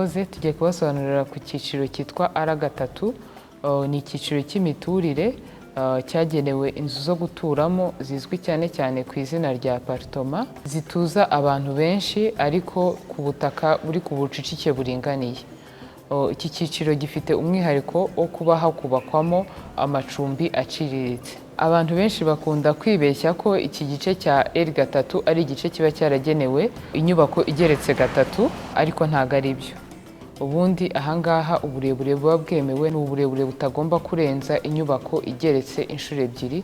Murakoze. Tugiye kubasobanurira ku cyiciro cyitwa R3. Ni icyiciro cy'imiturire cyagenewe inzu zo guturamo zizwi cyane cyane ku izina rya appartement, zituza abantu benshi ariko ku butaka buri ku bucucike buringaniye. Iki cyiciro gifite umwihariko wo kuba hakubakwamo amacumbi aciriritse. Abantu benshi bakunda kwibeshya ko iki gice cya R3 ari igice kiba cyaragenewe inyubako igeretse gatatu, ariko ntabwo ari byo. Ubundi ahangaha uburebure buba bwemewe ni uburebure butagomba kurenza inyubako igeretse inshuro ebyiri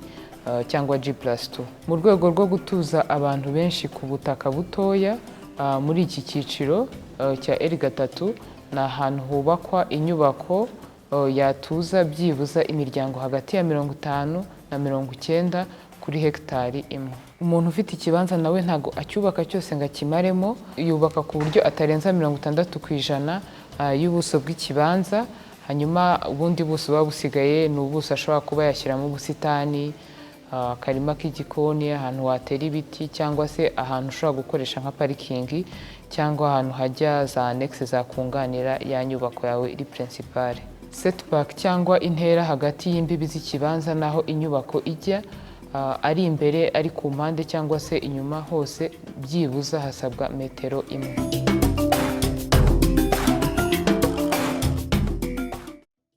cyangwa G+2. Mu rwego rwo gutuza abantu benshi ku butaka butoya, muri iki cyiciro cya R3 ni ahantu hubakwa inyubako yatuza byibuza imiryango hagati ya 50 na 90 kuri hegitari imwe. Umuntu ufite ikibanza nawe ntabwo acyubaka cyose ngo akimaremo, yubaka ku buryo atarenza 60% y'ubuso bw'ikibanza, hanyuma ubundi buso buba busigaye ni ubuso ashobora kuba yashyiramo ubusitani, akarima k'igikoni, ahantu watera ibiti, cyangwa se ahantu ushobora gukoresha nka parikingi, cyangwa ahantu hajya za annexe zakunganira ya nyubako yawe iri principale. Setback cyangwa intera hagati y'imbibi z'ikibanza n'aho inyubako ijya, ari imbere, ari ku mpande cyangwa se inyuma, hose byibuza hasabwa metero imwe.